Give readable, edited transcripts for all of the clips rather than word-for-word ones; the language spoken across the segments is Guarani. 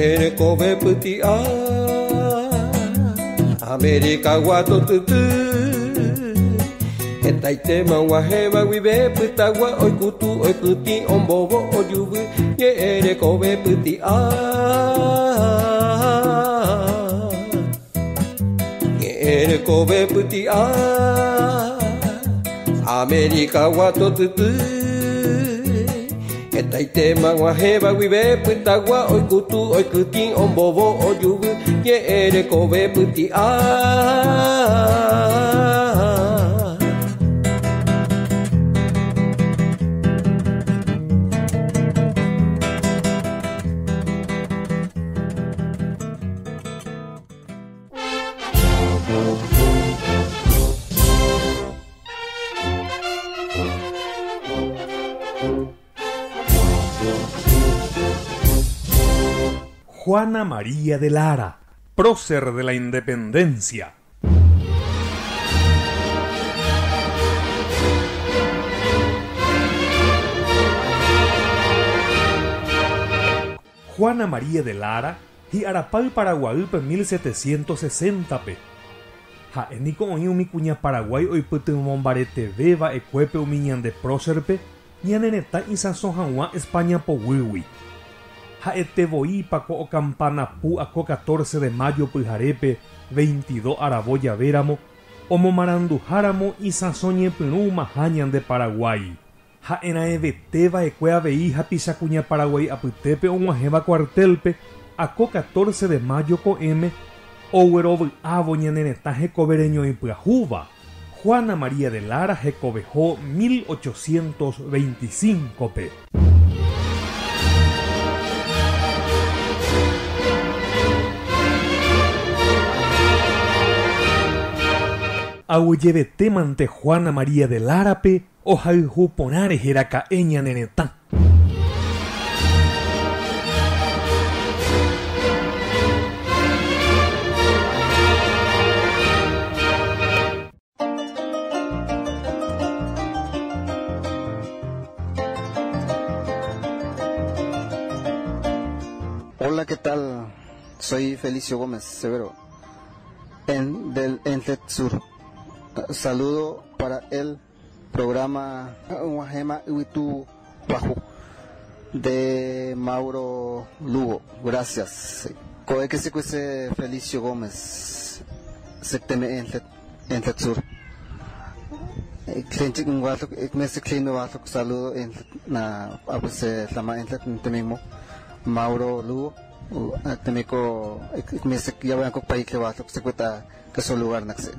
Ñe'ẽ rekove pyti'a Amerikagua totyty Hetaitéma og̃uahẽva guive pytagua oikutu oikytĩ ombovo ojuvy Ñe'ẽ rekove pyti'a Ñe'ẽ rekove pyti'a Amerikagua totyty Hetaitéma og̃uahẽva guive pytagua oikutu oikytĩ ombovo ojuvy Ñe'ẽ rekove pyti'a. Juana María de Lara, prócer de la independencia. Juana María de Lara hi'arapáy Paraguaýpe 1760-pe. Ha'e niko oĩ umi kuña Paraguái oipytyvõ mbareteve va'ekuépe umi ñande prócer-pe ñane retã isãso hag̃ua España poguýgui. Ha'ete voi pako okampanapu ako 14 de mayo pyharépe 22 aravo javéramo omomaranduháramo isãso ñepyrũmaha ñande Paraguái. Ha'erãevete va'ekue avei hapicha kuña Paraguái apytépe og̃uahẽva cuartel-pe ako 14 de mayo ko'ẽme oguerovy'ávo ñane retã hekove reñoipyahúva. Juana María de Lara hekoveho 1825-pe. Aguyjevetémante Juana María de Lara-pe ohayhu porã rehe raka'e ñane retã. Hola, ¿qué tal? Soy Felicio Gómez Severo, en, del Entlet Sur. Saludo para el programa Uajema Yvytu Pyahu de Mauro Lugo. Gracias. Koe que se cuece Felicio Gómez, Secteme Entlet, Entlet Sur. Saludo en na apuse tlama Entlet temimo Mauro Lugo temiko mesek ya ko pai ke wato sekuta ke so lugar nakse.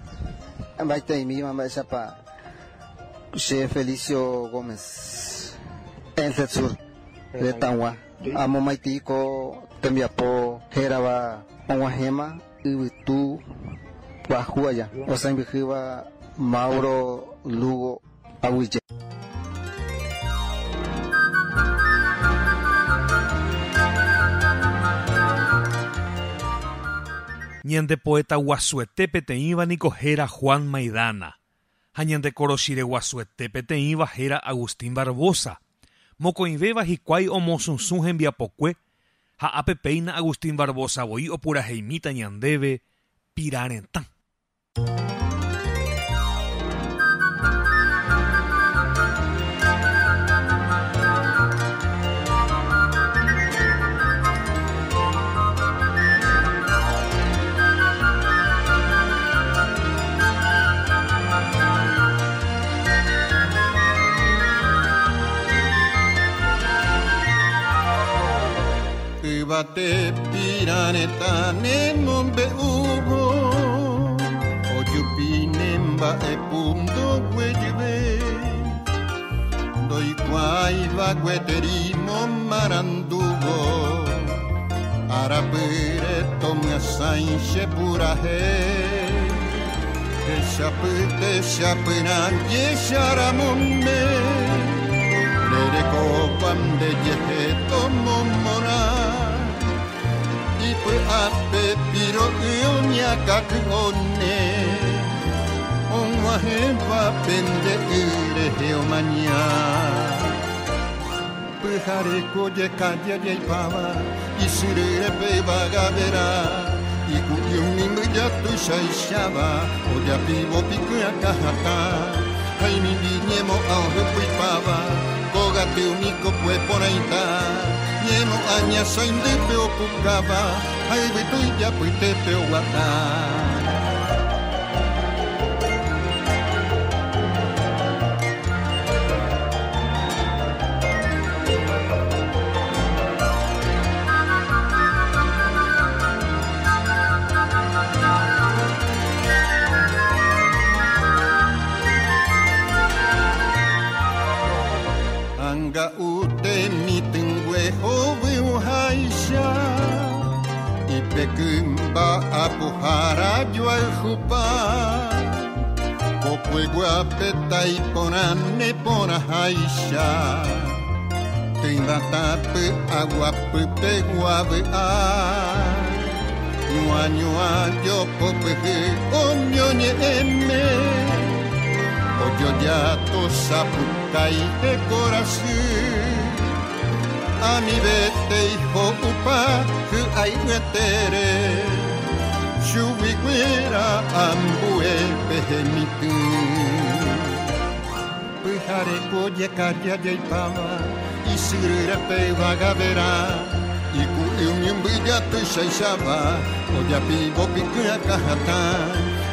Baita y mi mamá chapa Che Felicio Gómez Entlet Sur de Tangua. Amo maitiko tembiapo hérava og̃uahẽma yvytu pyahu aja osãmbyhýva Mauro Lugo aguyje. Ñande poeta guasuete peteĩva niko héra Juan Maidana ha ñande korochire guasuete peteĩva héra Agustín Barbosa. Mokõivéva hikuái omosusũ hembiapokue ha ápe péina Agustín Barbosa voi opuraheimíta ñandéve Pira retã. Yvate pira retã nemombe'úvo ojupi ne mba'epu ndoguejyve ndoikuaáiva gueteri momarandúvo arapýre tomyasãi che purahéi techapy techapyrã jecharamóme rerekópa ndejehe tomomorã ipy'ape piro'y oñakaky'óne og̃uahẽva pende y rehe omaña. Pyhareko jekajajaipáva isyryrepe yvágavera iku'i umi mbyja tuichaicháva ojapívo pikyakãhatã ha imimbi ñemo'ã ohypyipáva kógaty umi kokue porãita ñemo'ã ñasãindýpe opukáva ha yvytu ijapytépe oguata. Anga'u temitỹngue hovyũháicha ipekymba apohára joayhupa kokueguápe taiporã neporãháicha tymbatapy aguapypegua vy'a ñuañua jopopyhy oñoñe'ẽme ojojato sapukái hekorasy anivétei ho'upa hy'ai'ỹetére chuguikuéra ambue pehemitỹ pyhareko jekajajaipáva isyryrepe yvágavera iku'i umi mbyja tuichaicháva ojapívo pikyakãhatã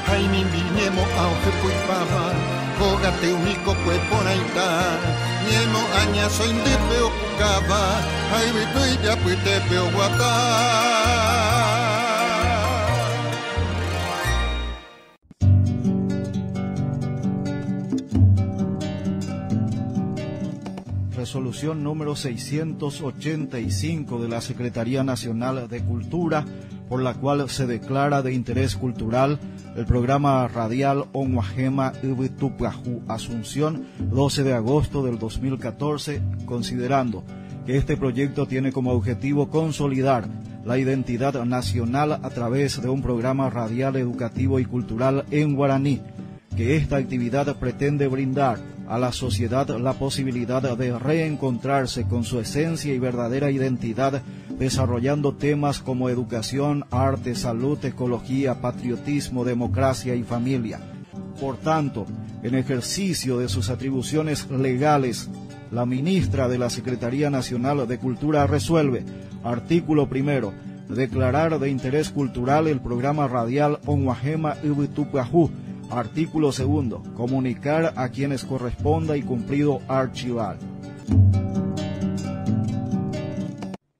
ha imimbi ñemo'ã ohypyipáva kógaty umi kokue porãita ñemo'ã ñasãindýpe opukáva ha yvytu ijapytépe oguata. Resolución número 685 de la Secretaría Nacional de Cultura, por la cual se declara de interés cultural el programa radial Og̃uahẽma Yvytu Pyahu Asunción, 12 de agosto del 2014, considerando que este proyecto tiene como objetivo consolidar la identidad nacional a través de un programa radial educativo y cultural en guaraní, que esta actividad pretende brindar a la sociedad la posibilidad de reencontrarse con su esencia y verdadera identidad, desarrollando temas como educación, arte, salud, ecología, patriotismo, democracia y familia. Por tanto, en ejercicio de sus atribuciones legales, la ministra de la Secretaría Nacional de Cultura resuelve, artículo primero, declarar de interés cultural el programa radial Og̃uahẽma Yvytu Pyahu. Artículo segundo, comunicar a quienes corresponda y cumplido archivar.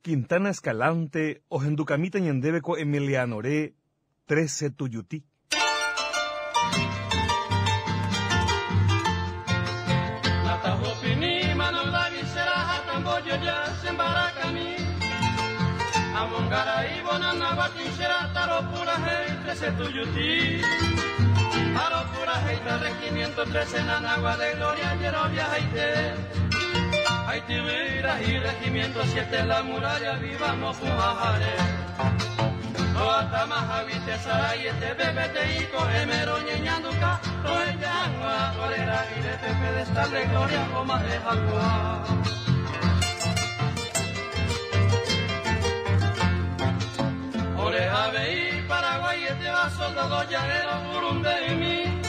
Quintana Escalante, ohendukamíta ñandéve ko Emilianore 13 Tuyutí. Regimiento 13 Nanagua de Gloria, Yerovia, Haité. Haití, y Regimiento 7 La Muralla, viva Mofujajare. Oatama, Javite, Sarayete, Bebete, Ico, Emero, Ñeñanduca, Oeyangua, Orera, Ire, Pepe, de Estable, Gloria, Goma de Jacua. Oreja, Veí, Paraguay, este va soldado, llanero, Burunde y mí.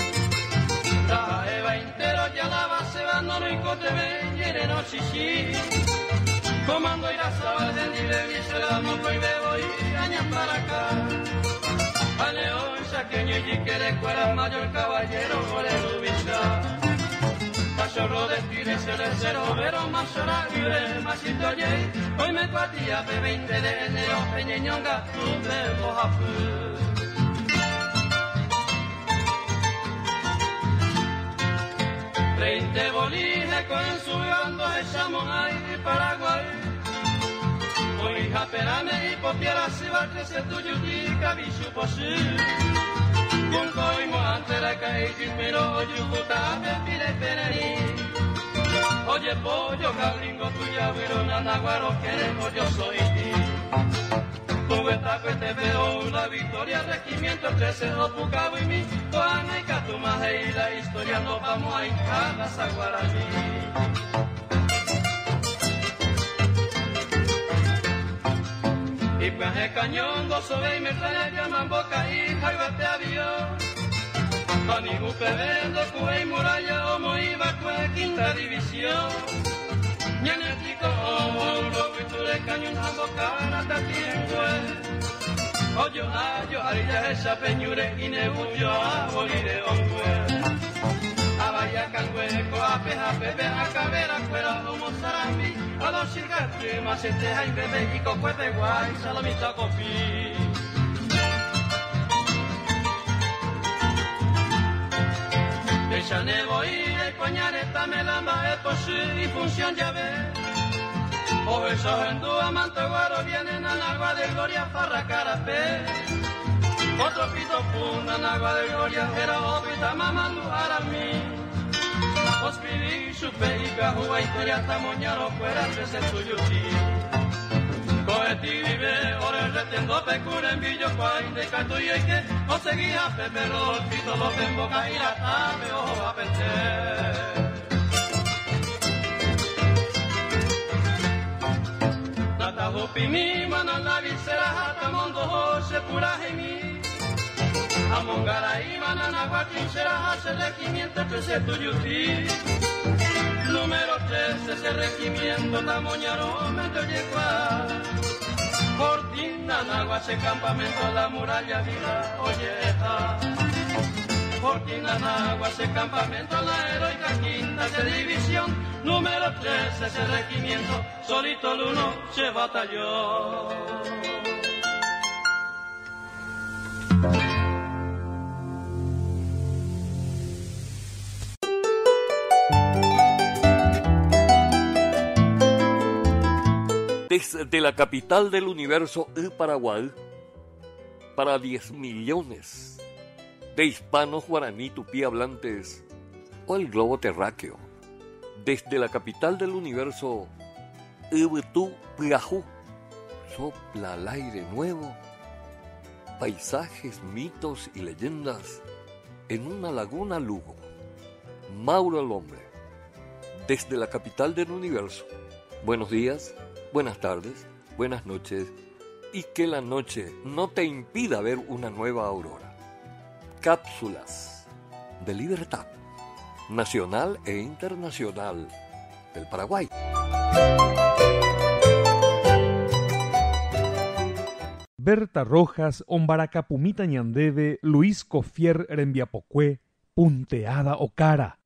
Eva entero ya la base abandono y cote yereno chichi. Comando irá sabal de libre visera moco y bebo y aña para acá. A león saqueño y quiere cuera mayor caballero moreno bicha. Cachorro de tire cero cero vero más hora libre masito yey. Hoy me cuatía pe 20 de enero peñeñonga tu de mojapu. 20 bolines con su bando echamos ahí Paraguay. Hoy japerame y popiera se va a crecer tuyo y cabichu posi. Con coimo ante la calle pero yujuta me pide perení. Oye pollo gringo tuya pero nanaguaro queremos yo soy ti. Tuve te veo la victoria, regimiento 13, Opucabo y mi, Juana y Catumaje y la historia nos vamos a hincar la Zaguaraní. Ipyahẽ cañón ndosovéi metralla jamamboka'i ha yvate avión. Ha ni upeve ndoku'éi muralla omoĩva'ekue quinta división. Ñane tiko'õ rovytúre cañón ha mboka ratatĩngue. Ojo'a jo'ári jahecha pe ñúre inevũ jo'a voli re'õngue. Avai akãngue ko'ápe ha pépe akãvera kuéra omosarambi alochirgaty machete ha imbépe ikokuépe guáicha lo mitã okopi. Péichane voi aikuaña retãme la mba'e pochy ifunción jave. Ohecha ohendu amantoygua roviáne Nanaygua de Gloria farra karape. Otro pito pu Nanaygua de Gloria héra opyta mamandu'arami. Oscribí chupe ipyahúva historia tamoñarõ kuéra trece Tuyutí. Ko'ẽtĩ guive ore retendópe ku rembijokuái ndaikatúi oike osegi hapépe Rodolfito López mboka'i ratápe ohovapete. Natahupimi manana visera ha tamondoho che puraheimi. Amongarai mananagua trinchera ha che regimiento trece Tuyutí. Número 13 che regimiento tamoñarõmente ojekuaa. Fortín Nanaygua che campamento la muralla viva oje'eha. Fortín Nanaygua che campamento la heroica quinta che división. Número 13 che regimiento solito el uno che batallón. Desde la capital del universo Y Paraguay, para 10 millones de hispanos guaraní tupí hablantes o el globo terráqueo. Desde la capital del universo Yvytu Pyahu, sopla al aire nuevo, paisajes, mitos y leyendas en una laguna Lugo. Mauro el hombre, desde la capital del universo. Buenos días, buenas tardes, buenas noches y que la noche no te impida ver una nueva aurora. Cápsulas de libertad nacional e internacional del Paraguay. Berta Rojas ombarakapumíta ñandéve Luis Cofier rembiapokue, Punteada okára.